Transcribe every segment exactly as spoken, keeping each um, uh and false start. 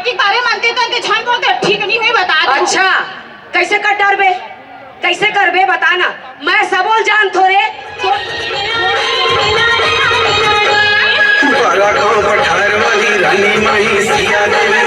के बारे म अंते तंते झन बोलते, ठीक नहीं होई, बता दे। अच्छा, कैसे कर डरबे, कैसे करबे, बता ना। मैं सबो ल जानथों रे। बालागांव पठार वाली रानी माही सिया देवी।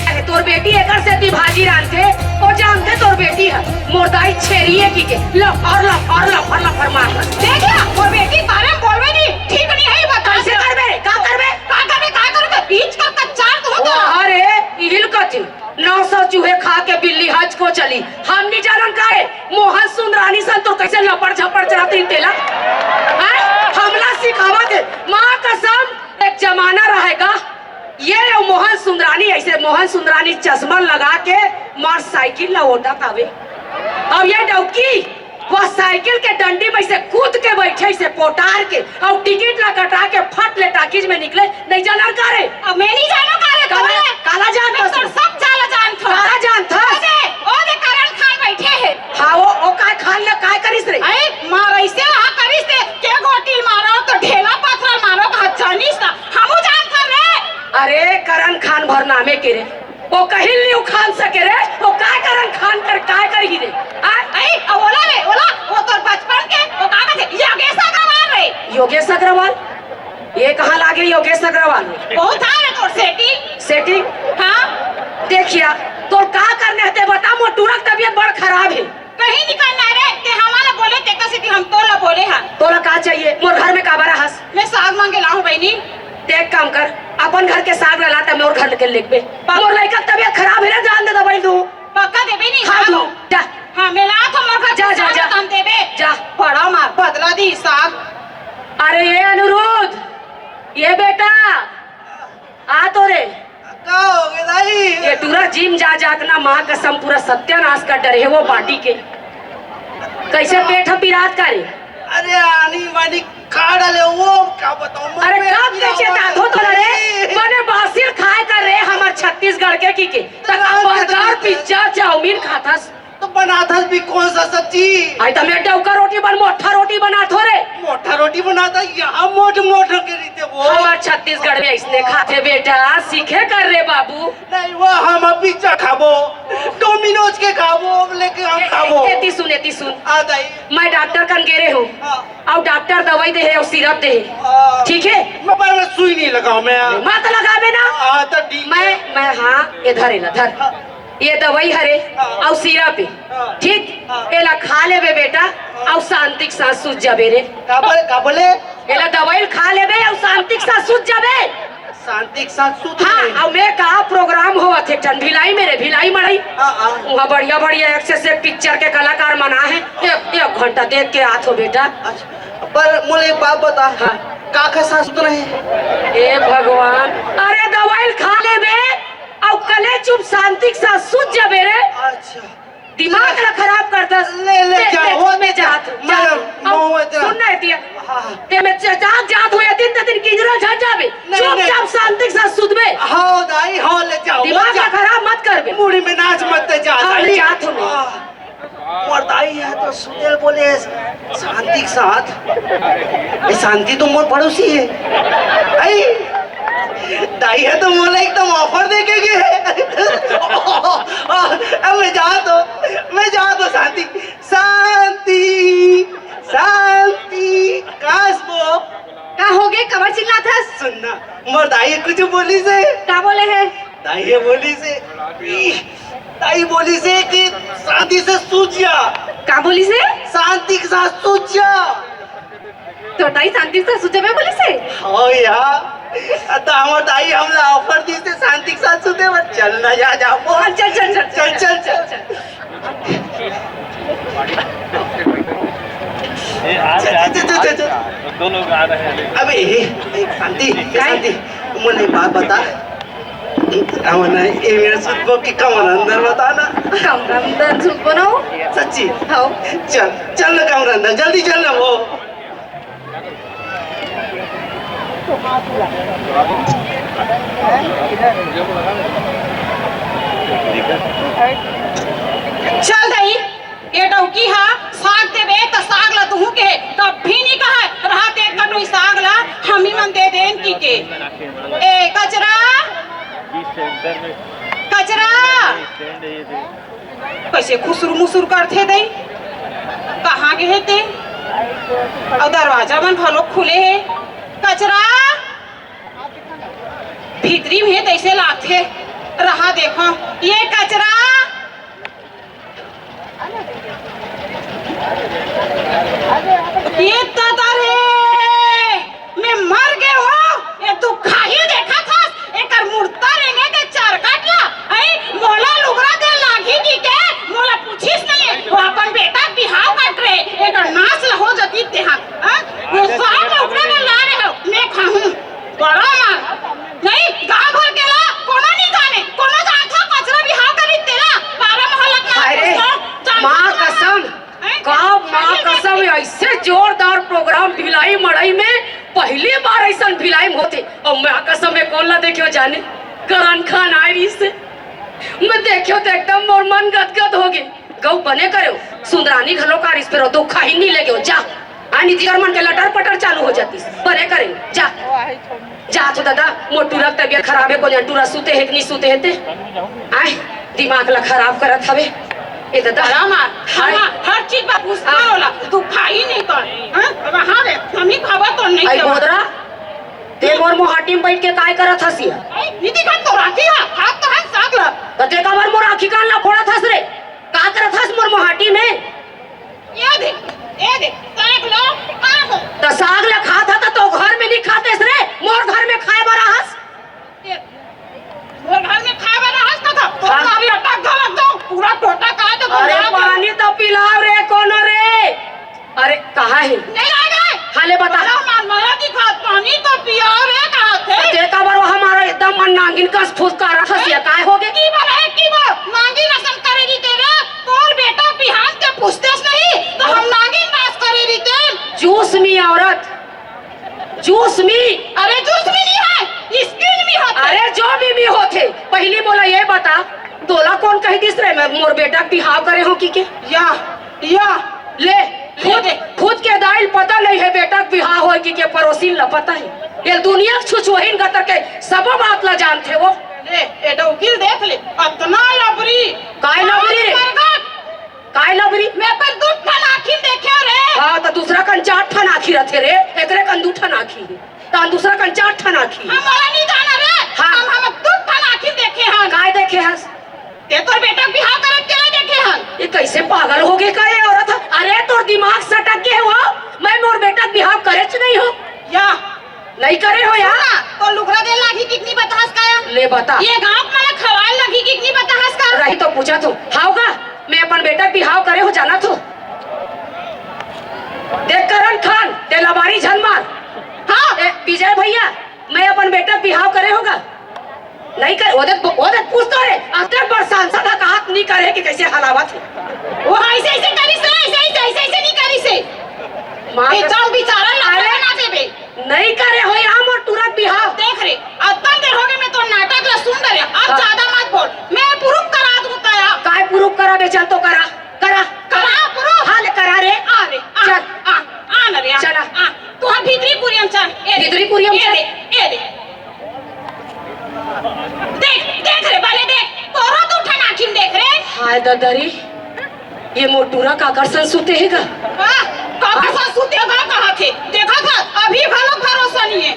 अरे, तोर बेटी एकर सेती भाजी रांधथे, ओ जानथे तोर बेटी ह मोर दाई छेरी ए कहिके लफर, लफर, लफर, लफर मार। देख ना, मोर बेटी बारे म बोलबे नहीं, ठीक नहीं है, बता। कैसे करबे रे? का करबे? का करबे, का करबे? बीच का कच्चार तू तो। अरे, इहिल कथी, नौ सौ चूहे खा के बिल्ली हज को चली। हम नहीं जानन का है, मोहन सुंदरानी सन तो कैसे लपड़ झपड़ चलत रही तेला। हैं? हमला सिखावत हे। माँ कसम, एक जमाना रहेगा, ये अउ मोहन सुंदरानी, ऐसे मोहन सुंदरानी चश्मा लगा के मोटरसाइकिल ला ओटत आवे। अउ ये डौकी, वो साइकिल के डंडी में से कूद के बइठे से पोटार के, अउ टिकट ला कटा के फट ले टाकीज में निकले, नइ जानन का रे? अब मैं नइ जानों का रे, काला, काला जानथस? मैं तो सब चाला जानथों। काला जानथस? ओ दे, ओ दे करण खान बइठे हे। हाँ, वो, वो काय खान ले काय करिस रे? अरे, मार अइसे वहाँ करिस रे, के गोटी मारो तो ढेला पथरा मारो, कहा जानिस ना, हमू जानथन रे। अरे, करण खान भर नामे के रे। वो कहीं नहीं उखान सके रे, वो काय करण खान कर, काय करही रे? आ? अई, अब ओला रे, ओला, वो तोर बचपन के, वो का कहथे, योगेश अग्रवाल रे। योगेश अग्रवाल? ये कहाँ लागे योगेश अग्रवाल? बहुत था रे तोर setting। Setting? हाँ। देखिया, तोर का करने हे ते बता, मोर टूरा के तबीयत बड़ खराब हे। कहीं नहीं करना रे, ते हमारा बोले, ते कसे कि हम तोला बोले हाँ। तोला का चाहिए? मोर घर में काबर हस? मैं साग मांगे लाऊं बहिनी। ते एक काम कर, अपन घर के साग ला, ला त मोर घर के लेगबे। पा- मोर लइका के तबीयत खराब हे ना, जान दे दवाई दू। पक्का देबे नहीं हाँ, साग? दू, जा। हाँ, मैं लात हूँ मोर घर जा, के जा, साग जा। ला, तम देबे। जा। बड़ा मार बदला दी साग। अरे ये अनुरुद्ध, ये बेटा, आ तो रे। का होगे दाई? ये टूरा gym जा जात ना, माँ कसम पूरा सत्यानाश कर डरे हे वो body के। कइसे पेट ह पिरात का रे? अरे आनी बानी खा डाले वो, का बताऊं, अरे मैं कब के चेताथों तोला रे? बने बासी ल खाय कर रे हमर छत्तीसगढ़ के कहिके। त burger, pizza, chowmein खाथस। त बनाथस भी कौन सा सब्जी? अई त मैं डौका रोटी बन, मोठा रोटी बनाथों रे। मोठा रोटी बनाथस, यहाँ मोठ मोठ के रहिथे वो। हमर छत्तीसगढ़ में अइसने खाथे बेटा, सीखे कर रे बाबू। नहीं, वो हम pizza खाबो, Domino's के खाबो, लेके हम खाबो। एती सुन, एती सुन। आ दाई। मैं डॉक्टर कन गे रेहेंव। हाँ। अउ डॉक्टर दवाई दे हे अउ syrup दे हे। हाँ। ठीक हे? मैं, पर मैं सुई नहीं लगाऊं मैं। मत लगाबे ना। हाँ, तो ठीक मैं, हे। मैं, हाँ, ये धर, एला धर। हाँ। ये दवाई हरे हाँ। अउ syrup हे। हाँ। ठीक? हाँ। एला खा लेबे बेटा, हाँ। अउ शांति के साथ सुत जाबे रे। का बोले, का बोले? एला दवाई खा लेबे अउ शांति के साथ सुत जाबे। शांति के साथ सुत हाँ, गए। अउ मैं कहा program होवत हे एक ठन भिलाई में रे, भिलाई मड़ई। हाँ, हाँ। उहाँ बढ़िया बढ़िया एक से एक picture के कलाकार मन आहे। एक, एक घंटा देख के आथों बेटा। अच्छा, पर मोला एक बात बता, हाँ। का का साथ सुतना हे? ए भगवान, अरे दवाई खा लेबे अउ कले चुप शांति के साथ सुत जाबे रे। अच्छा। दिमाग ला खराब करथस। ले, ले, ते, जा, ते, हो, मैं जा, जात, मैं जा। अब मऊ इतना। सुन ना, एती। हाँ, हाँ। ते मैं जा-, जात, जात हो, एती, ते दिन किंजरा झड़ जाबे। नहीं, चुपचाप नहीं। शांति के साथ सुतबे। हाँ, दाई, हाँ, ले जाओ, दिमाग जा। ला खराब मत करबे। मुड़ी में नाच मत दे, जा, हाँ, दाई। ले जात हो मैं। हाँ। मोर दाई हे तो सुतेल बोले, शांति के साथ। ए, शांति तो मोर पड़ोसी हे। आई, दाई हे तो मोला एकदम offer दे के गे हे। अब मैं जात हों, मैं जात हों शांति, शांति, शांति। कास वो? का होगे, काबर चिल्लाथस? सुन ना, मोर दाई कुछ बोलिस हे। का बोले हे? दाई हे बोलिस हे, ई, दाई बोलिस हे कि शांति से सुत जा। का बोलिस हे? शांति के साथ सुत जा। तोर दाई शांति के साथ सुत जाबे बोलिस हे? हाँ यार, त हमर दाई हमला offer दिस हे शांति के साथ सुते बर। चल ना, जा, जा, बोल। हाँ, चल, चल, चल, चल, चल, चल, चल। ए, आ, चल, आ, चल, चल, चल, चल। दो लोग आ रहे हैं। अबे, ए, ए, शांति, ए, काय? शांति, मोला एक बात बता। हमन ए मेर सुतबो कि कमरा अंदर बता ना। कमरा अंदर सुतबो ना हो? सच्ची? हाँ। चल, चल ना कमरा अंदर, जल्दी चल ना वो। चल दाई, ये डौकी हा साग देबे त साग ला तुहू के, कभी नहीं कहा रहा ते कटोई साग ला हम ही मन दे देन कहिके। ए कचरा, कचरा। कइसे खुसुर मुसुर करथे दई? कहाँ गे हे ते? अउ दरवाजा मन घलो खुले हे। कचरा भीतरी में हे तइसे लागथे। रहा देखो, ये कचरा। ये ददा रे, मैं मर गे हों, ये दुखाही देखत हस, एकर मुर्दा रेंगे के चरकट ला, अई मोला लुगरा दे लागही कहिके, मोला पूछिस नहीं, वो अपन बेटा के बिहाव कर रे, एकर नास ला हो जतिस तेहा, हाँ? वो साग ला ओकरे बर ला रहे हो, मैं खाहूँ। बड़ा मार। नहीं, गांव भर के ला कोनो नहीं जाने, कोनो जानथो कचरा बिहाव करी तेला, पारा मोहल्ला के हाय रे, कुछ तो जानथो माँ ना। कसम, हम का माँ कसम, ऐसे जोरदार प्रोग्राम भिलाई मड़ई में, पहली बार ऐसन भिलाई में होथे। अउ माँ कसम में कोन ला देखे हो जाने, करण खान आए रहिस हे। मैं देखे हो तो एकदम मोर मन गदगद हो गे। गऊ बने करे हो, सुंदरानी घलो का रिस पे रहो, दुख खाही नहीं लगे हो, जा। आ नितिगर मन के लटर पटर चालू हो जातिस, बने करे हो, जा। जा तो दादा, मोर टूरा के तबीयत खराब हे, को जान टूरा सुते हे कि नहीं सुते हे ते। आय, दिमाग ला खराब करत हवे। ए दादा। बड़ा मार, हाय। हर, हर चीज बात गुस्सा हाँ। होला, तू खाई नहीं कर। हाँ? अब हाँ रे, हम ही खावा तो नहीं आई देवा। बोदरा, ते मोर मोहाटी में बैठ के काय करत हस ये? आई, निधि का तो राखी है, हाथ तो है साग ला। तो ते काबर मोर आँखी कान ला फोड़त हस रे? का करत हस मोर मोहाटी में? ये दे, ये दे, साग ला, खा हो। तो साग ला खात ह तो घर में नहीं खातेस रे, मोर घर में खाए बर आहस। मोर घर में खाए बर रहस कथा, तो हाँ। सारी अटक घलक दो, पूरा टोटा का दे अरे, पानी तो पिलाओ रे, कोनो रे। अरे, कहाँ हे? नहीं आ गए। हाँ, ले बता। बड़ा मन माया दिखात, पानी तो पियाओ रे, कहा थे। ते काबर वो हमारा एकदम मन नागिन कस फुसकारा हंसिया, काय हो गे? की बोला है, की बोल? नागिन असन करे रहिते रे, तोर बेटा बिहान के पूछतेस नहीं, तो हम नागिन नास करे रहिते। चूस मी औरत। जूस मी। अरे जूस मी नहीं है, स्किन मी होथे। अरे जो भी मी होथे, पहली मोला ये बता, तोला कौन कही दिस रे, मैं मोर बेटा के बिहाव करे हो कि के? या, या। ले, खुद, ले दे। खुद के दाई ल पता नहीं है बेटा के बिहाव होय कि के, परोसिन ला पता है। ये दुनिया के छुछुहिन गतर के सबो बात ला जानथे वो। ले, ए डौकी ल देख ले, अतना लबरी। काय लबरी रे? मरगट। काय लबरी? मैं अपन दू ठन आँखी देखे रे। हाँ, तो दूसरा कन चार ठन आँखी रथे रे, एकरे कन दू ठन आँखी हे, तो दूसरा कन चार ठन आँखी। हम वाला नहीं जाना रे। हाँ। हम, हम दू ठन आँखी देखे हन। काय देखे हस? ते तोर बेटा के बिहाव करत के देखे हन। ये कैसे पागल हो गे का ये औरत? अरे तोर दिमाग सटक गे हे वो, मैं मोर बेटा के बिहाव करेच नहीं हो। या। नहीं करे हो यार। सुन ना, तो लुगरा दे लागी कितनी बतास का या? ले बता। ये गांव वाला खवाल लागी कितनी बतास का? रही तो पूछा तू। हाव गा, मैं अपन बेटा के बिहाव करे हो जाना तू। देख करण खान, ते लबारी झन मार। हाँ। ए, विजय भैया, मैं अपन बेटा के बिहाव करे हो गा? नहीं करे, वो देख, वो देख पूछ तो रे, अतके बड़ सांसद ह कहात नहीं करे कि कैसे हलावत हे। वो ऐसे, ऐसे करिस रे, ऐसे, ऐसे, ऐसे, ऐसे नहीं करिस रे। माँ एकदम बेचारा लफड़ा अरे। बना देबे। नहीं करे हो यहाँ मोर टूरा के बिहाव। देख रे, अतका देर हो गे मैं तो नाटक ला सुन डरे, अब हाँ। ज्यादा मत बोल, मैं प्रूफ करा दूँ तया। काय प्रूफ करा बे, चल तो करा, करा। करा प्रूफ। हाँ ले करा रे। आ रे, आ, चल। आ, आ न रे, आ, चला। आ, तोहर भीतरी कुरियम चल, ए दे, भीतरी कुरियम ए चल। दे, ए दे। देख, देख रे, भले देख, तोरो दू ठन आँखी में देख रे। हाय ददरी, ये मोर टूरा काकर सन सुते हे गा? हाँ, काकर सन सुते हे गा कहा थे? देखा था, अभी घलो भरोसा नहीं है।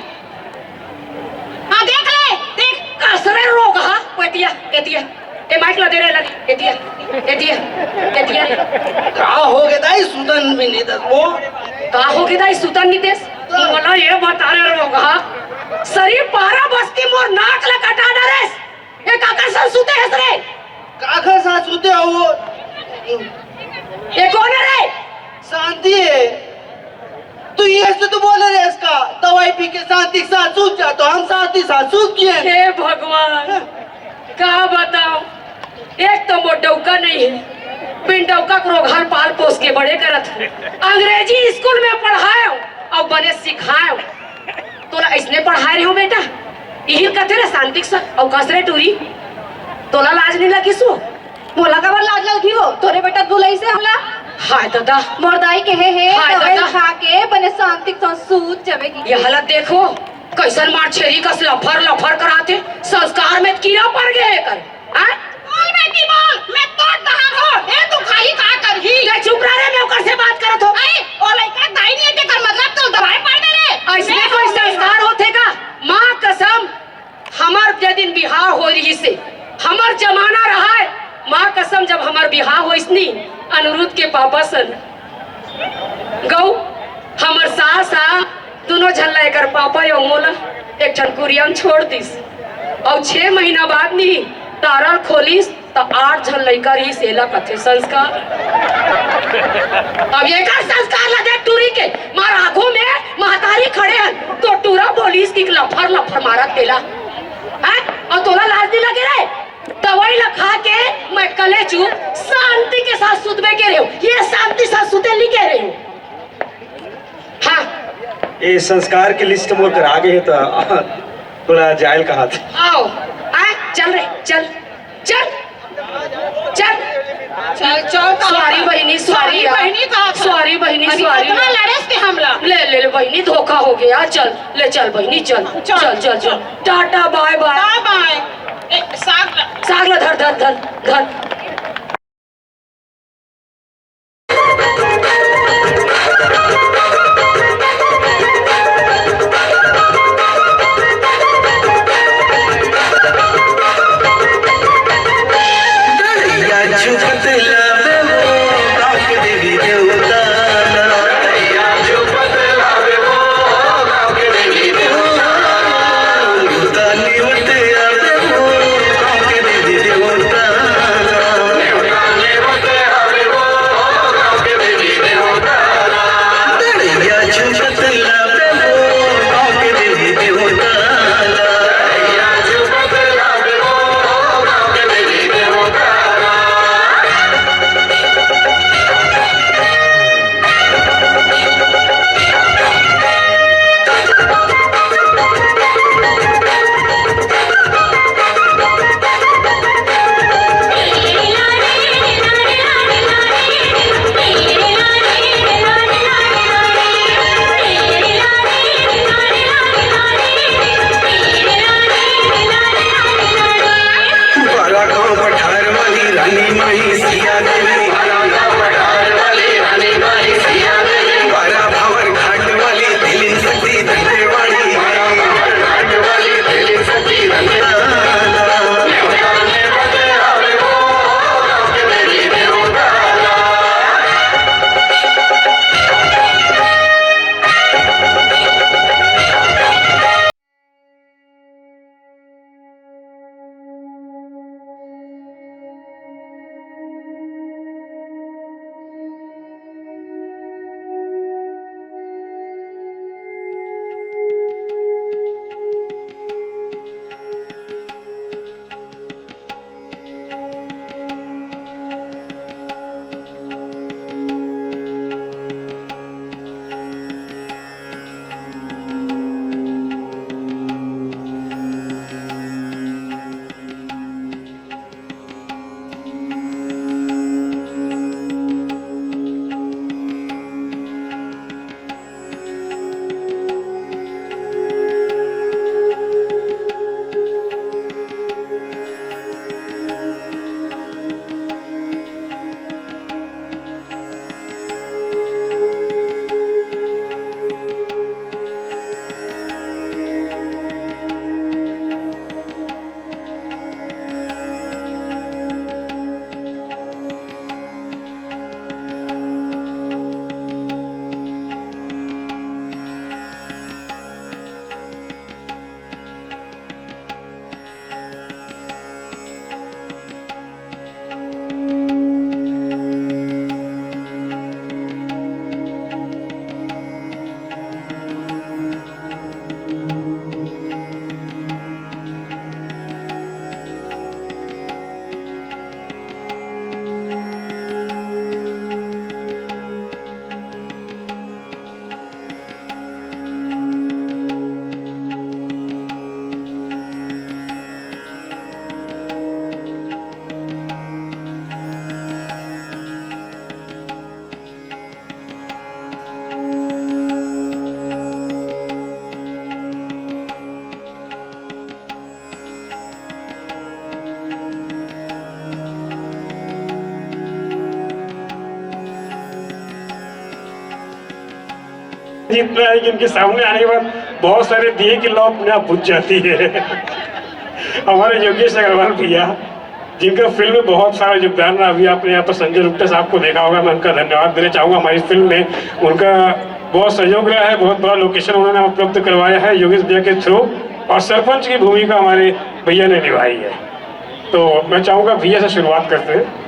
हाँ, देख ले, देख। कसरे रोग हा, एतिया, एतिया। ए माइक ला दे रे, ला, एतिया, एतिया, एतिया रे। का हो गे दाई, सुतन भी नहीं दस वो? का हो गे दाई, सुतन नहीं देस? मोला ये बता रे रोग हा, सरी पारा बस्ती मोर नाक ला कटा डरेस। ए काकर सन सुते हस रे? काकर सन सुते हो वो? ये कौन है रे? शांति है। तू ये से तो बोले रे इसका, दवाई पी के शांति के साथ सूत जा, तो हम शांति के साथ सूत गए। हे भगवान, का बताओ, एक तो मोर डौका नहीं है, बिन डौका के रोगहा ल पाल पोस के बड़े करत हे। अंग्रेजी स्कूल में पढ़ायो अउ बने सिखायो। तोला अइसने पढ़ाए रहे हो बेटा, इही कथे रे शांति के साथ। अउ कस रे टूरी, तोला लाज नहीं लगिस वो? मोला काबर लाज लगही वो? तोरे बेटा बुलाइस हे हमला। हाय दादा। मोर दाई कहे हे, हाय दवाई दादा। खा के बने शांति के साथ सूत जाबे कि। ये हालत देखो, कैसन मार छेरी कस लफर लफर कराथे। संस्कार में कीड़ा पड़ गए एकर। हाँ? बोल बेटी बोल, मैं तोर डहर हो, ए तू खाही का करही? ले चुप रह रे, मैं ओकर से बात करत हो। अरे, ओ लइका दाई नहीं है, तेकर मतलब तो दवाई पड़ दे रे। अइसने मैं कोई संस्कार होथे का? माँ कसम, हमर जे दिन बिहाव हो रहिस हे, हमर जमाना रहाय, माँ कसम, जब हमर बिहाव होइस नी, अनिरुद्ध के पापा सन गऊ, हमर सास हा दुनों झन ला एकर पापा अउ मोला एक ठन कुरिया म छोड़ दिस। अउ छह महीना बाद नी तारा ल खोलिस, त आठ झन लइका रहिस, एला कथे संस्कार। अब एकर संस्कार ला देख टूरी के, मार आघू में महतारी खड़े हन, तो टूरा बोलिस कि लफर लफर मारत तेला। हैं? अउ तोला लाज नहीं लगे रे? त दवाई ला खा के मैं कलेचू शांति के साथ सुतबे के रहे हो, ये शांति साथ सुते नहीं के रहे हो। हाँ। ये संस्कार के लिस्ट मोर कर आगे है तो थोड़ा जायल कहा था। आओ, आए, चल रे, चल, चल, चल। चल, चल, तो सॉरी बहिनी, सॉरी सॉरी यार। बहिनी, कहा था। सॉरी बहिनी, बहिनी, सॉरी इतना यार। लड़े थे हमला। ले, ले, ले बहिनी, धोखा हो गया। चल, ले चल बहिनी, चल, चल। चल, चल, चल। टाटा, बाय, बाय। बाय, बाय। ए, साग ला। साग ला धर, धर, धर, धर। इतना है कि उनके सामने आने के बाद बहुत सारे दिए की लौ अपने आप बुझ जाती है। हमारे योगेश अग्रवाल भैया, जिनका फिल्म में बहुत सारा योगदान रहा, अभी आपने यहाँ पर संजय रुंगटे साहब को देखा होगा, मैं उनका धन्यवाद देना चाहूँगा। हमारी फिल्म में उनका बहुत सहयोग रहा है, बहुत बड़ा लोकेशन उन्होंने उपलब्ध करवाया है योगेश भैया के थ्रू, और सरपंच की भूमिका हमारे भैया ने निभाई है। तो मैं चाहूँगा भैया से शुरुआत करते हैं।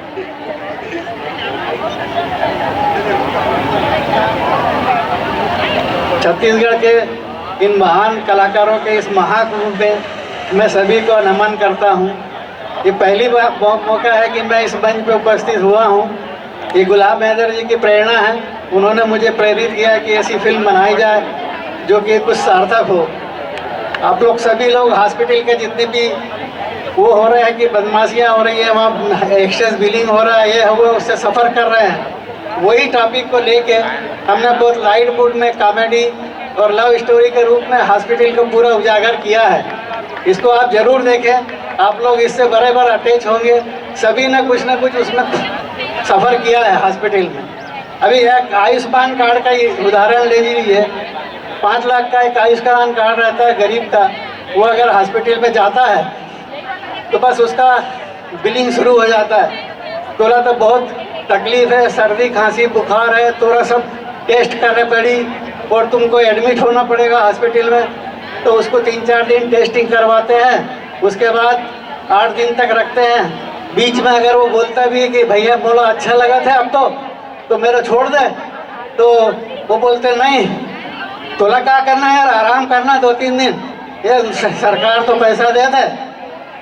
छत्तीसगढ़ के इन महान कलाकारों के इस महाकुंभ में मैं सभी को नमन करता हूँ। ये पहली बार मौ- मौका है कि मैं इस मंच पे उपस्थित हुआ हूँ। ये गुलाब हैदर जी की प्रेरणा है, उन्होंने मुझे प्रेरित किया कि ऐसी फिल्म बनाई जाए जो कि कुछ सार्थक हो। आप लोग सभी लोग हॉस्पिटल के जितने भी वो हो रहे हैं कि बदमाशियाँ हो रही है, वहाँ एक्सेस बिलिंग हो रहा है, ये हुआ, उससे सफ़र कर रहे हैं, वही टॉपिक को लेके हमने बहुत लाइट मूड में कॉमेडी और लव स्टोरी के रूप में हॉस्पिटल को पूरा उजागर किया है। इसको आप जरूर देखें। आप लोग इससे बराबर अटैच होंगे। सभी ने कुछ ना कुछ उसमें सफ़र किया है हॉस्पिटल में। अभी एक आयुष्मान कार्ड का ही उदाहरण ले लीजिए। पाँच लाख का एक आयुष्मान कार्ड रहता है गरीब का, वो अगर हॉस्पिटल में जाता है तो बस उसका बिलिंग शुरू हो जाता है। बोला तो बहुत तकलीफ है, सर्दी खांसी बुखार है, थोड़ा सब टेस्ट करने पड़ी और तुमको एडमिट होना पड़ेगा हॉस्पिटल में। तो उसको तीन चार दिन टेस्टिंग करवाते हैं, उसके बाद आठ दिन तक रखते हैं। बीच में अगर वो बोलता भी है कि भैया बोला अच्छा लगा था अब तो, तो मेरा छोड़ दे, तो वो बोलते नहीं, तोला क्या करना है यार, आराम करना दो तीन दिन, ये स- सरकार तो पैसा दे दे।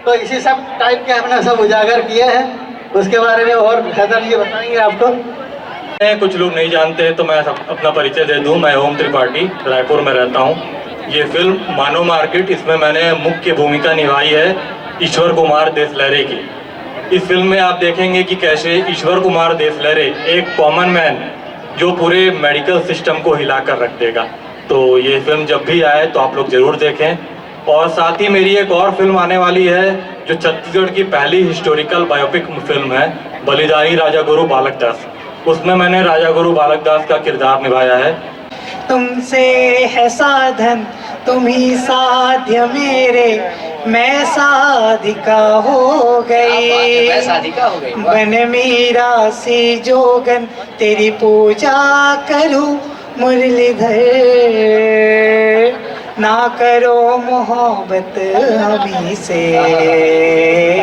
तो इसी सब टाइप के हमने सब उजागर किए हैं। उसके बारे में और हैदर जी बताएंगे आपको। हैं, कुछ लोग नहीं जानते हैं तो मैं सब अपना परिचय दे दूं। मैं ओम त्रिपाठी, रायपुर में रहता हूं। ये फिल्म मानो मार्केट, इसमें मैंने मुख्य भूमिका निभाई है ईश्वर कुमार देसलहरे की। इस फिल्म में आप देखेंगे कि कैसे ईश्वर कुमार देसलहरे, एक कॉमन मैन, जो पूरे मेडिकल सिस्टम को हिला कर रख देगा। तो ये फिल्म जब भी आए तो आप लोग जरूर देखें। और साथ ही मेरी एक और फिल्म आने वाली है जो छत्तीसगढ़ की पहली हिस्टोरिकल बायोपिक फिल्म है, बलिदानी राजा गुरु बालक दास। उसमें मैंने राजा गुरु बालक दास का किरदार निभाया है। तुमसे है साधन, तुम ही साध्य मेरे, मैं साधिका हो क्या बात है, गई। मैं साधिका हो गई, वाह। बन मीरा सी जोगन, तेरी पूजा करूं मुरलीधर। ना करो मोहब्बत हम ही से,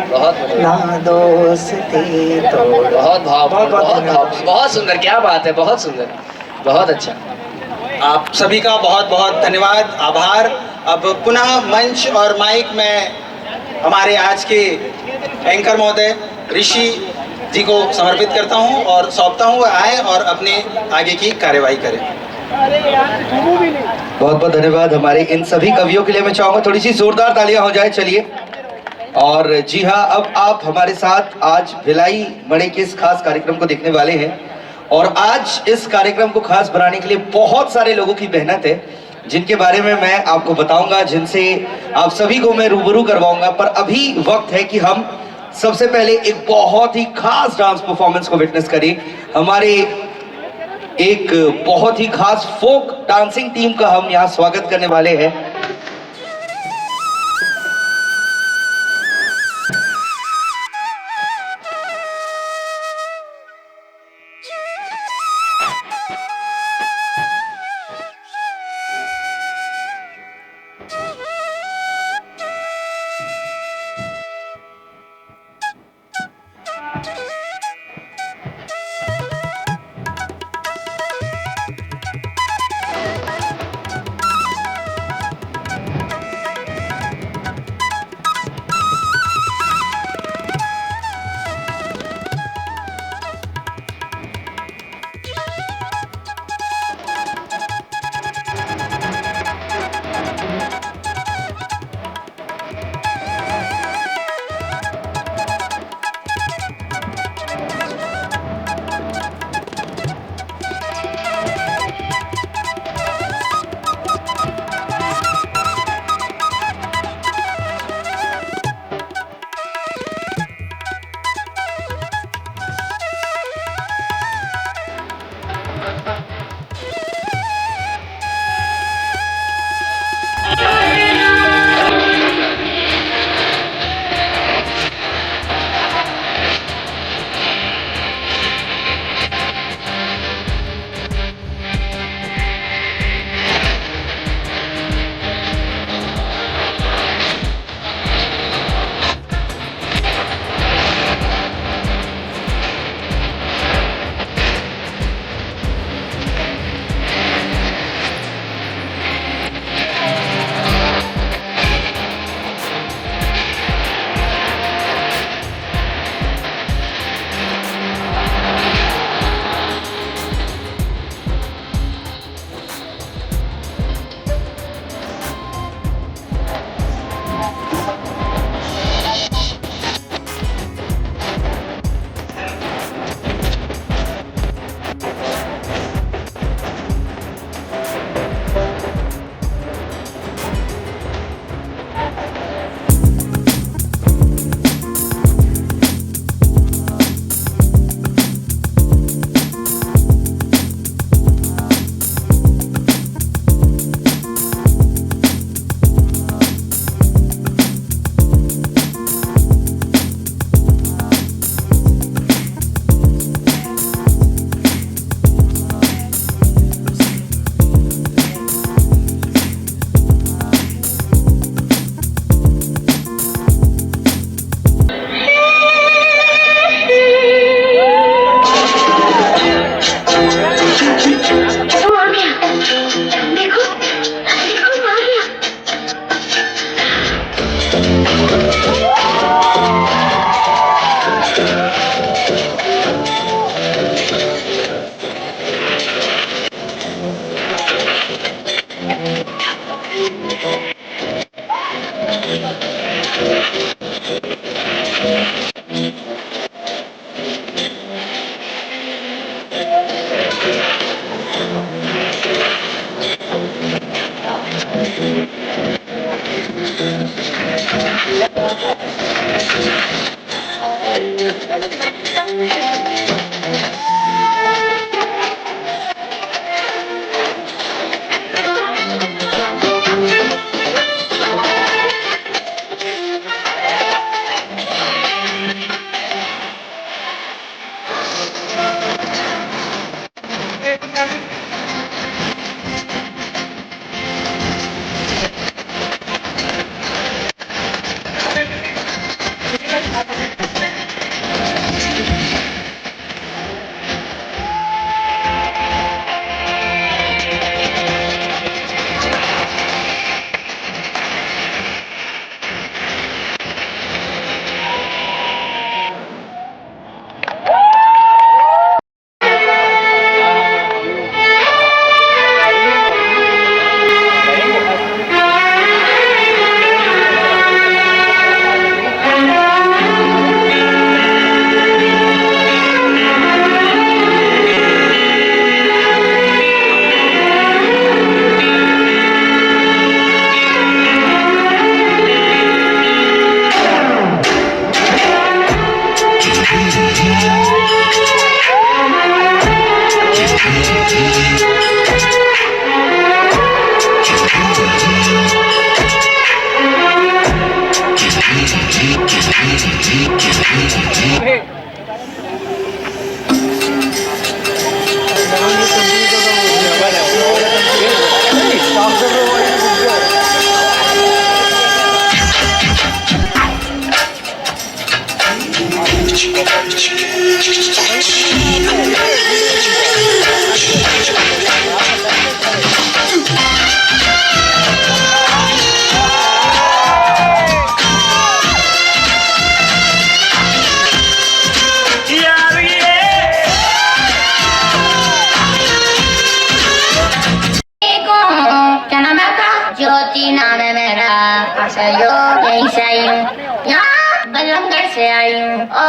बहुत बढ़िया। ना दोस्ती तो। बहुत भाव बहुत, बहुत बहुत धन्यवाद। भाव बहुत सुंदर, क्या बात है, बहुत सुंदर, बहुत अच्छा। आप सभी का बहुत बहुत धन्यवाद, आभार। अब पुनः मंच और माइक मैं हमारे आज के एंकर महोदय ऋषि जी को समर्पित करता हूं और सौंपता हूं, वह आए और अपने आगे की कार्यवाही करें। बहुत बहुत धन्यवाद हमारे इन सभी कवियों के लिए। मैं चाहूंगा थोड़ी सी जोरदार तालियां हो जाए। चलिए, और जी हाँ, अब आप हमारे साथ आज भिलाई मणि के इस खास कार्यक्रम को देखने वाले हैं। और आज इस कार्यक्रम को खास बनाने के लिए बहुत सारे लोगों की मेहनत है, जिनके बारे में मैं आपको बताऊंगा, जिनसे आप सभी को मैं रूबरू करवाऊंगा। पर अभी वक्त है कि हम सबसे पहले एक बहुत ही खास डांस परफॉर्मेंस को विटनेस करें। हमारे एक बहुत ही खास फोक डांसिंग टीम का हम यहाँ स्वागत करने वाले हैं।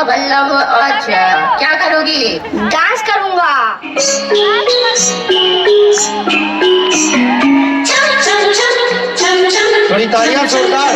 बल्लभ, अच्छा, क्या करोगी? डांस करूंगा। थोड़ी तालियां जोरदार।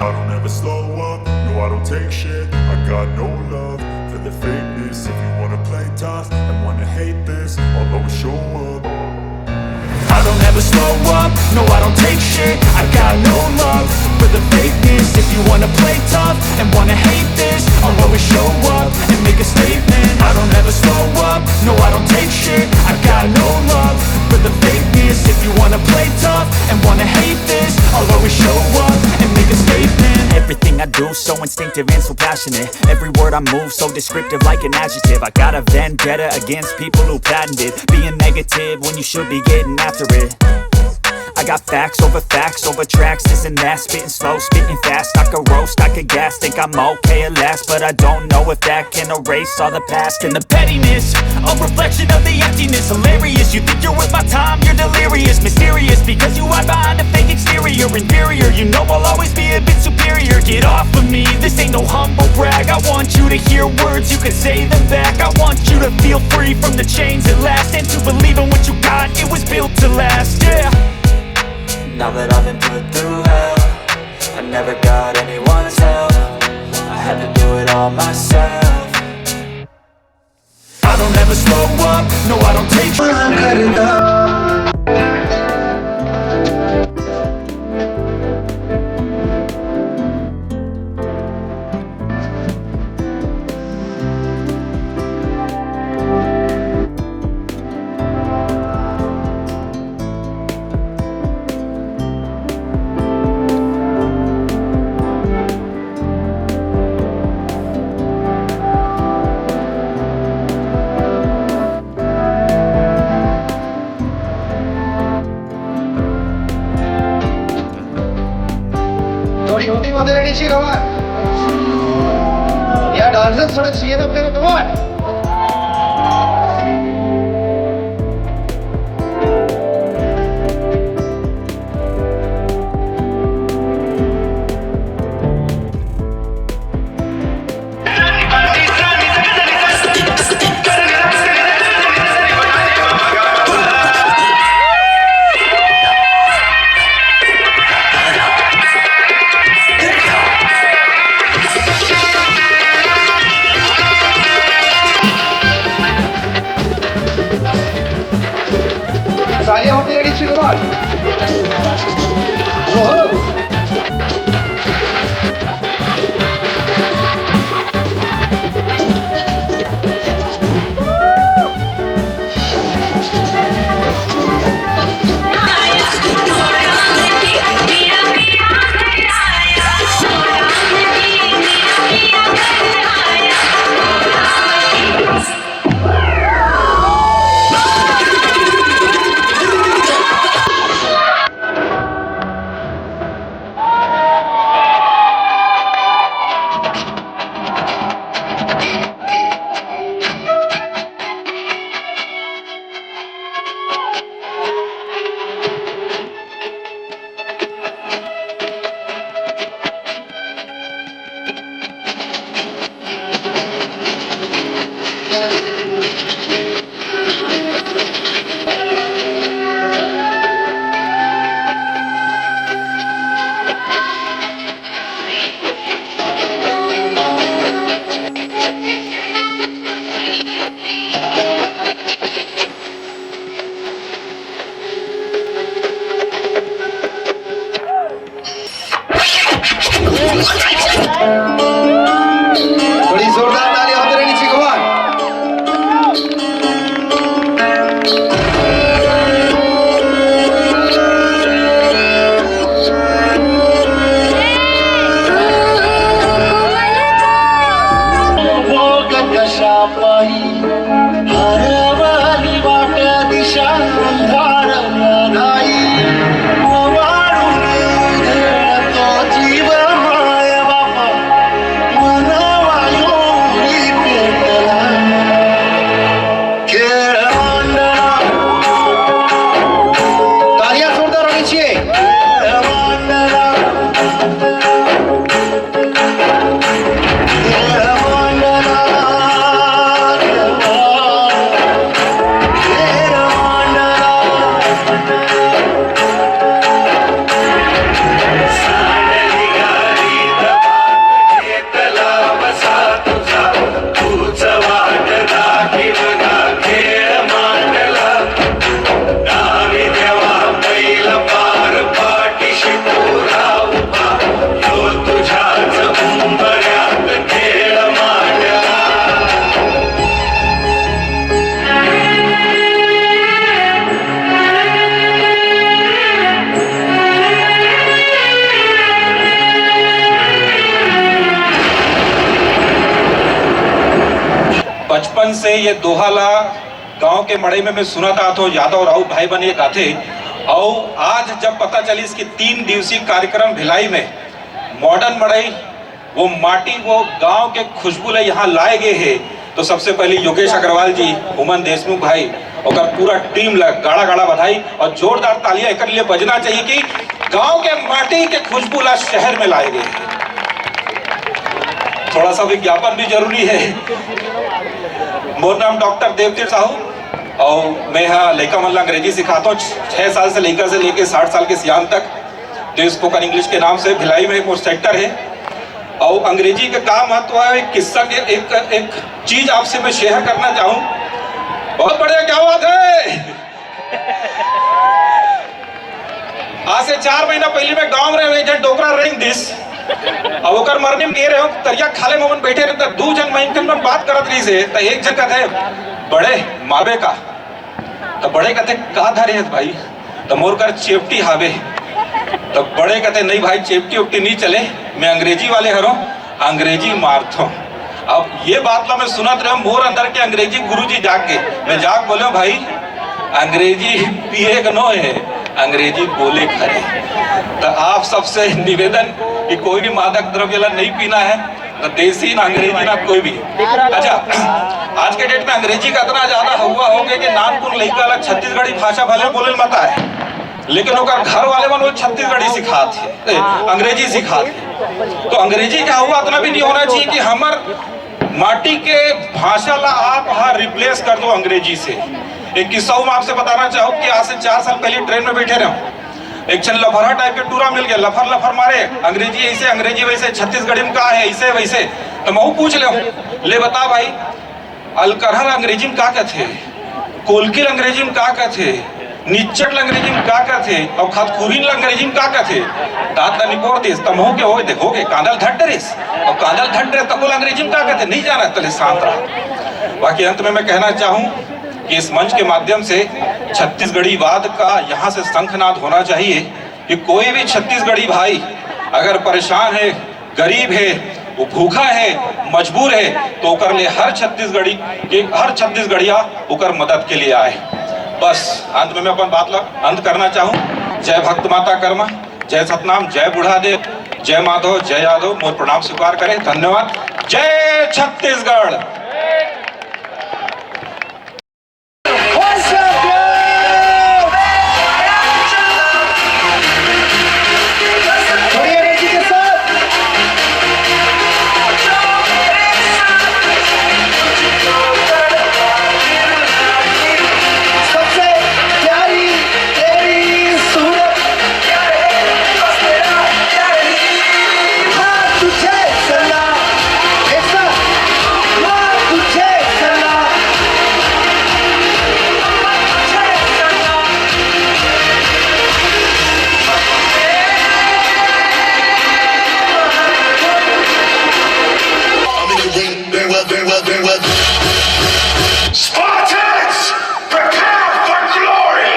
I don't ever slow up, no, I don't take shit. I got no love for the fakeness. If you wanna play tough and wanna hate this, I'll always show up. I don't ever slow up, no, I don't take shit. I got no love for the fakeness. If you wanna play tough and wanna hate this, I'll always show up and make a statement. I don't ever slow up, no, I don't take shit. I got no love for the fakeness. If you wanna play tough and wanna hate this, I'll always show up and make a statement. Everything I do so instinctive and so passionate. Every word I move so descriptive like an adjective. I got a vendetta against people who patented being negative when you should be getting after it. I got facts over facts over tracks, this and that. Spitting slow, spitting fast. I could roast, I could gas. Think I'm okay at last, but I don't know if that can erase all the past and the pettiness. A reflection of the emptiness. Hilarious, you think you're worth my time, you're delirious. Mysterious, because you hide behind a fake exterior. Inferior, you know I'll always be a bit superior. Get off of me, this ain't no humble brag. I want you to hear words, you can say them back. I want you to feel free from the chains at last, and to believe in what you got, it was built to last, yeah. Now that I've been put through hell, I never got anyone's help. I had to do it all myself. I don't ever slow up, no, I don't take थोड़ी ऊंची होते रहनी चाहिए कमर। यार, dancers थोड़ा चाहिए था मेरे को। से ये दोहा ला गांव के मड़ई में मैं सुनत आत हों, यादव राउत भाई मन ये गाथे। अउ आज जब पता चलिस कि तीन दिवसीय कार्यक्रम भिलाई में मॉडर्न मड़ई, वो माटी, वो गांव के खुशबू ला यहाँ लाए गए हे, तो सबसे पहले योगेश अग्रवाल जी, हुमन देशमुख भाई, ओकर पूरा टीम ला गाड़ा गाड़ा बधाई और जोरदार तालियां एकर लिए बजना चाहिए कि गांव के माटी के खुशबू ला शहर में लाए गए। थोड़ा सा विज्ञापन भी जरूरी है। मोर नाम डॉक्टर देवतीर्थ साहू और मैं यहाँ लइका मन ला अंग्रेजी सिखाता हूँ, छः साल से लइका से लेके साठ साल के सियान तक। तो स्पोकन इंग्लिश के नाम से भिलाई में एक सेंटर है। और अंग्रेजी का का महत्व है, एक किस्सा के, एक एक चीज आपसे मैं शेयर करना चाहूँ। बहुत बढ़िया, क्या बात है। आज से चार महीना पहले मैं गांव रहे हुए, एक झन डोकरा रेंग दिस। अब ओकर मरनी में गे रहे हो, तरिया खाले में हमन बैठे रहे, त दू झन महिन के मन बात करत रहिस हे, त एक झन कथे, "बड़े, मारबे का?" त बड़े कथे, "का धरे हस भाई?" त मोर कर चेपटी हावे। त बड़े कथे, "नहीं भाई, चेपटी उपटी नहीं चले, मैं अंग्रेजी वाले हरों, अंग्रेजी मारथों।" अब ये बात ला मैं सुनत रहे, मोर अंदर के अंग्रेजी गुरुजी जाग गए। मैं जाग बोले, "भाई, अंग्रेजी पिए के नो है, अंग्रेजी बोले के हरे।" तो आप सबसे निवेदन कि कोई भी मादक द्रव्य ला नहीं पीना है, ना देसी, ना अंग्रेजी, ना कोई भी। अच्छा, आज के डेट में अंग्रेजी का इतना ज्यादा हवा हो गया कि नानकुन लइका ला छत्तीसगढ़ी भाषा भले बोले मत आए, लेकिन ओकर घर वाले मन वो छत्तीसगढ़ी सिखात हे, ए, अंग्रेजी सिखात हे। तो अंग्रेजी का हवा इतना भी नहीं होना चाहिए कि हमर माटी के भाषा ला आप हा रिप्लेस कर दो अंग्रेजी से। एक किस्सा मैं आपसे बताना चाहूँ कि आज से चार साल पहले ट्रेन में बैठे रहे, एक झन लफरहा टाइप के टूरा मिल गया, लफर लफर मारे, अंग्रेजी ऐसे, अंग्रेजी वैसे, छत्तीसगढ़ी में का है, ऐसे वैसे। तो महू पूछ ले, "ले बता भाई, अलकरहा ला अंग्रेजी में का कथे, कोलकी ला अंग्रेजी में का कथे, निच्चट ला अंग्रेजी में का कथे, और खतखुरी ला अंग्रेजी में का कथे?" दांत ला निपोर दिस, त महू के होए दे, हो गे, कांदा ल धट डरिस, और कांदा ल धट डरे, तको ला अंग्रेजी में का कथे, नहीं जाना, तले शांत रहा। बाकी अंत में मैं कहना चाहूँ कि इस मंच के माध्यम से छत्तीसगढ़ीवाद का यहाँ से शंखनाद होना चाहिए कि कोई भी छत्तीसगढ़ी भाई अगर परेशान है, गरीब है, वो भूखा है, मजबूर है, तो ओकर ले हर छत्तीसगढ़ी के, हर छत्तीसगढ़िया ओकर मदद के लिए आए। बस अंत में मैं अपन बात ला अंत करना चाहूँ। जय भक्त माता कर्मा, जय सतनाम, जय बूढ़ा देव, जय माधव, जय यादव। मोर प्रणाम स्वीकार करें। धन्यवाद। जय Chhattisgarh. Spartans, prepare for glory!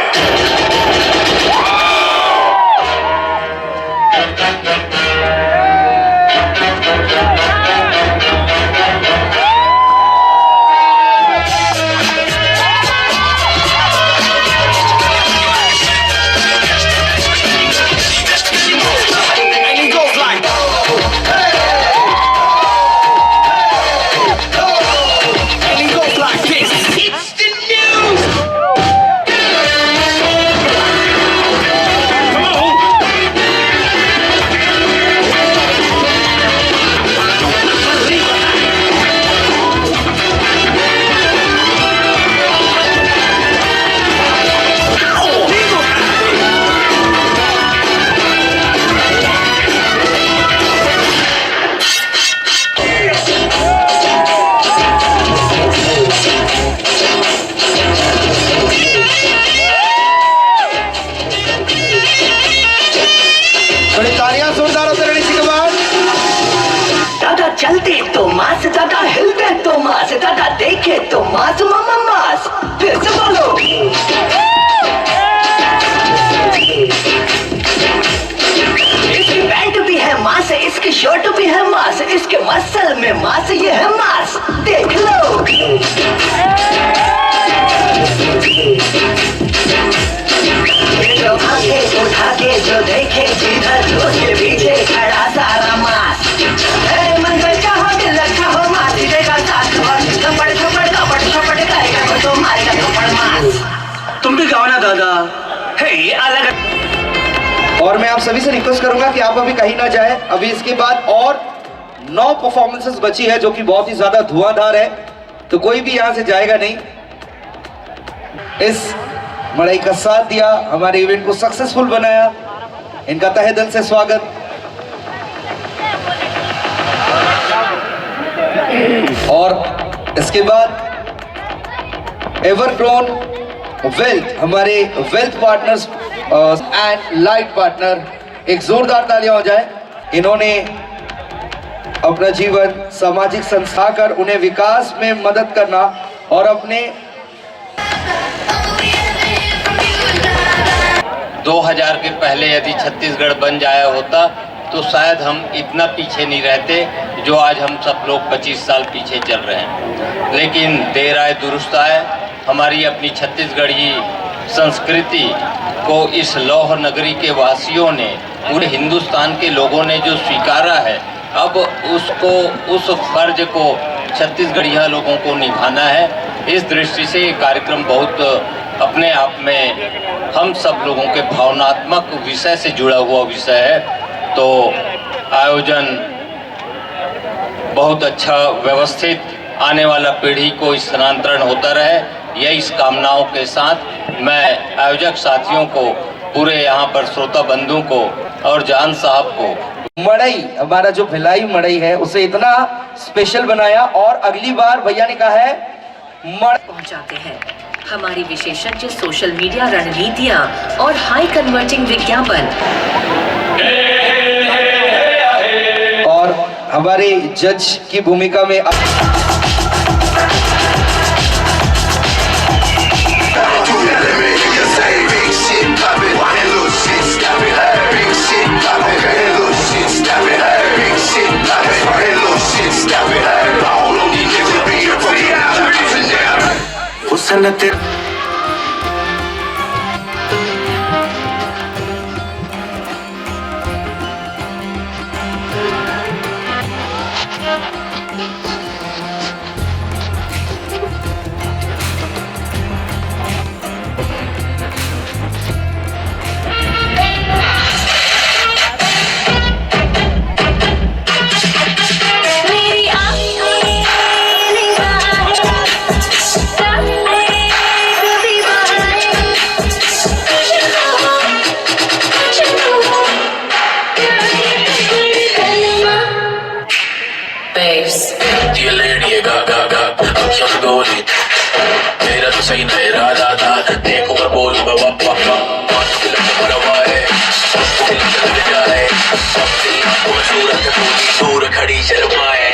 दादा चलते तो मास, दादा हिलते तो मास, दादा देखे तो मास, मामा मास। फिर से बोलो। इसकी पैंट भी है मास, इसकी शर्ट भी है मास, इसके मसल में मास, ये है मास। देख लो। सभी से रिक्वेस्ट करूंगा कि आप अभी कहीं ना जाए। अभी इसके बाद और नौ परफॉर्मेंसेस बची है, जो कि बहुत ही ज्यादा धुआंधार है, तो कोई भी यहां से जाएगा नहीं। इस मड़ई का साथ दिया, हमारे इवेंट को सक्सेसफुल बनाया, इनका तहे दिल से स्वागत। और इसके बाद एवरग्रोन वेल्थ, हमारे wealth partners and light partner, एक जोरदार तालियां हो जाए। इन्होंने अपना जीवन सामाजिक संस्था कर उन्हें विकास में मदद करना और अपने दो हज़ार के पहले यदि छत्तीसगढ़ बन जाया होता, तो शायद हम इतना पीछे नहीं रहते, जो आज हम सब लोग पच्चीस साल पीछे चल रहे हैं। लेकिन देर आए दुरुस्त आए, हमारी अपनी छत्तीसगढ़ी संस्कृति को इस लौह नगरी के वासियों ने, पूरे हिंदुस्तान के लोगों ने जो स्वीकारा है, अब उसको, उस फर्ज को छत्तीसगढ़िया लोगों को निभाना है। इस दृष्टि से ये कार्यक्रम बहुत अपने आप में हम सब लोगों के भावनात्मक विषय से जुड़ा हुआ विषय है। तो आयोजन बहुत अच्छा, व्यवस्थित, आने वाला पीढ़ी को स्थानांतरण होता रहे, यही इस कामनाओं के साथ मैं आयोजक साथियों को, पूरे यहाँ पर श्रोता बंधुओं को और जान साहब को। मड़ई, हमारा जो भिलाई मड़ई है, उसे इतना स्पेशल बनाया। और अगली बार भैया ने कहा है मड़ पहुंचाते हैं। हमारी विशेषज्ञ सोशल मीडिया रणनीतियां और हाई कन्वर्टिंग विज्ञापन। और हमारे जज की भूमिका में हुसन तेरा Babes. ये लेडी है गा गा गा, अक्षर डोली। मेरा तो सही ना इरादा था, देखो मैं बोलूं मैं वप वप वप। मरवाए, जाए, खूबसूरत पूरी दूर खड़ी शर्माए।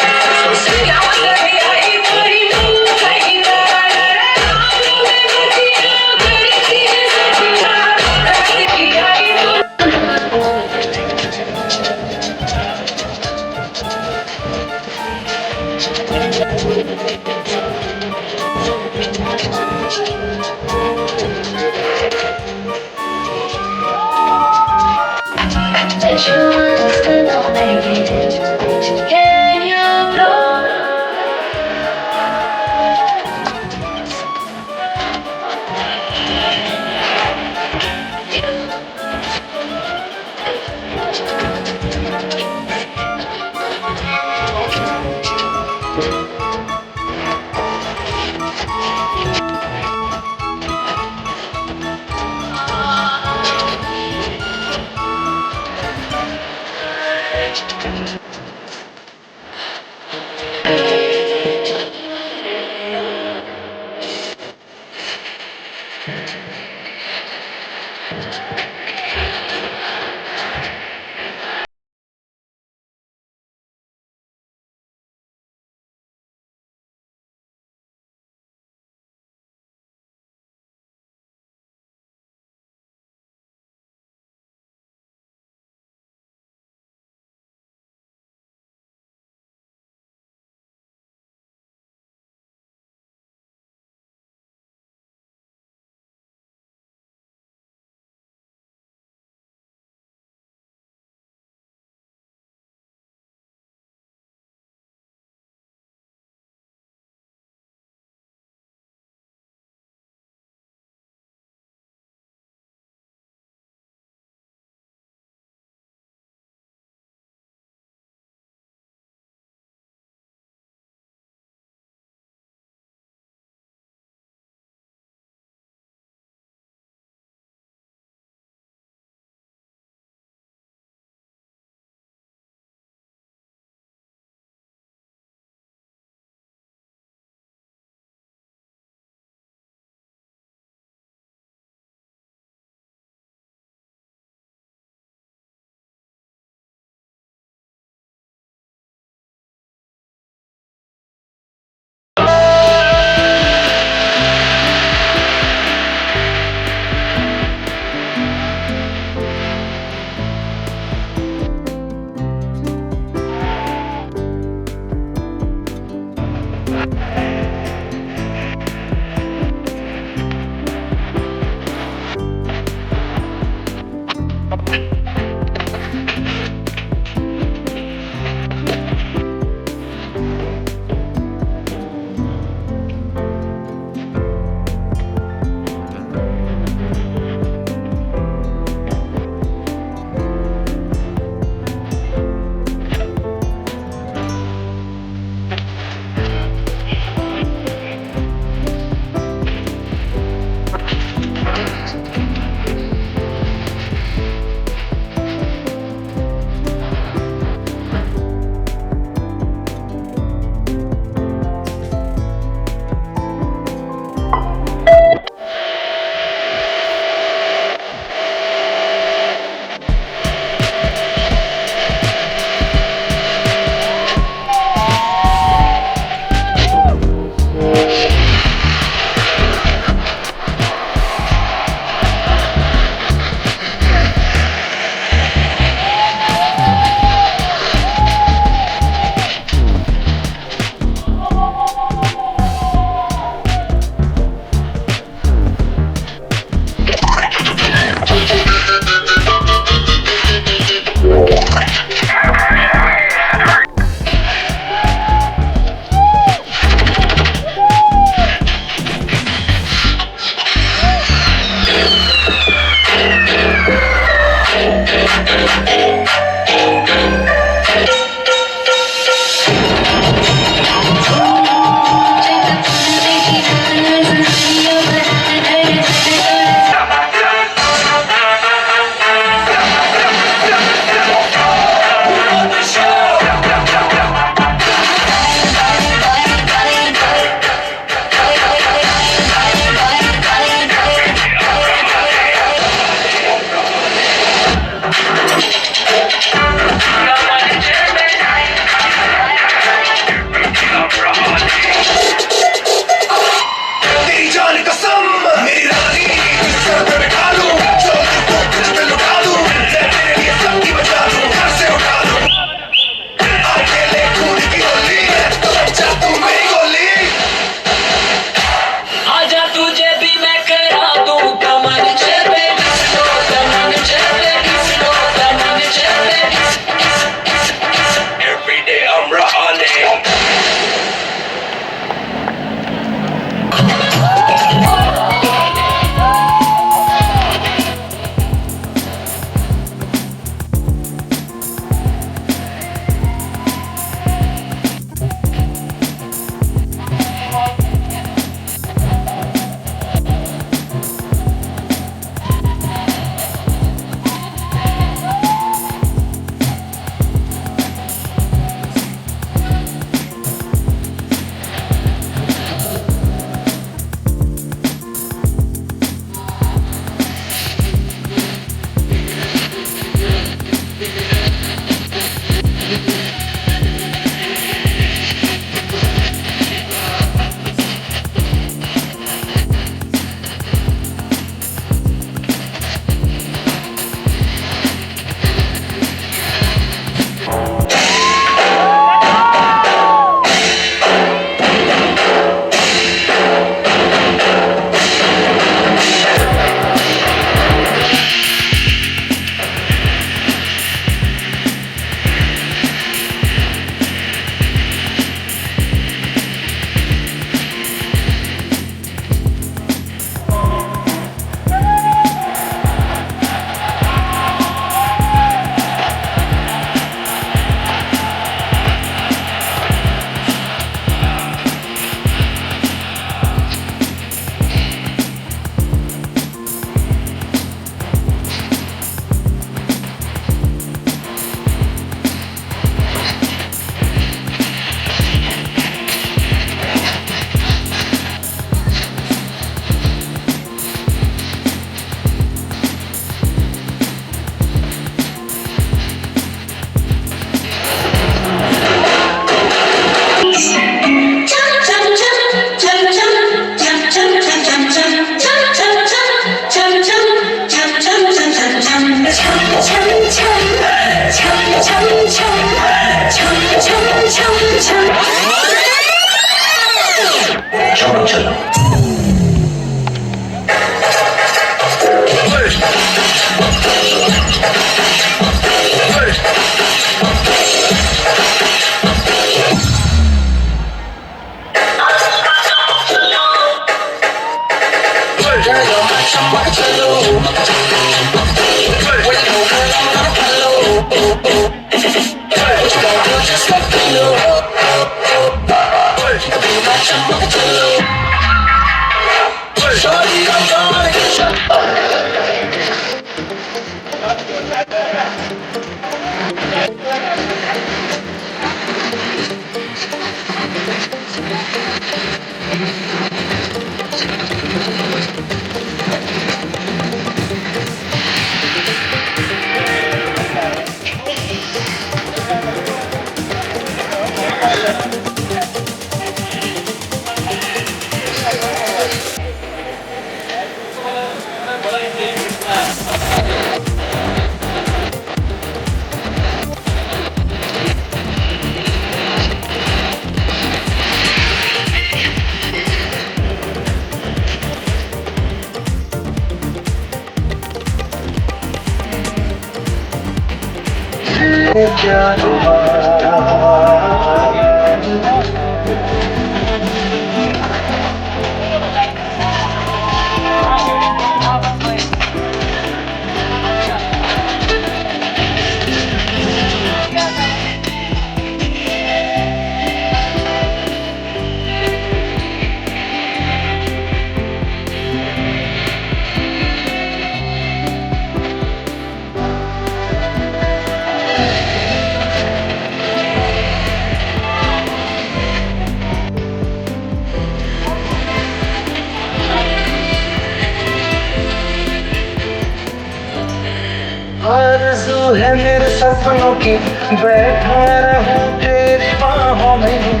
आरज़ू है मेरे सपनों की, बैठा रहूं तेरी बाहों में।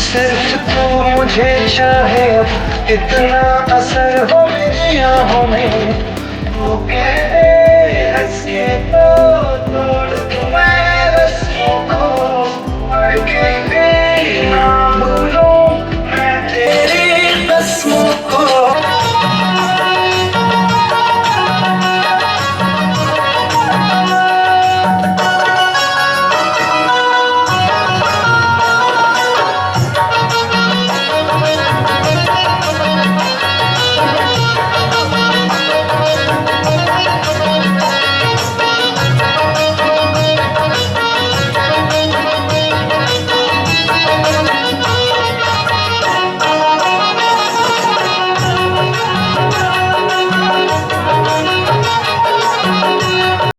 सिर्फ तू मुझे चाहे, इतना असर हो मेरी आहों में।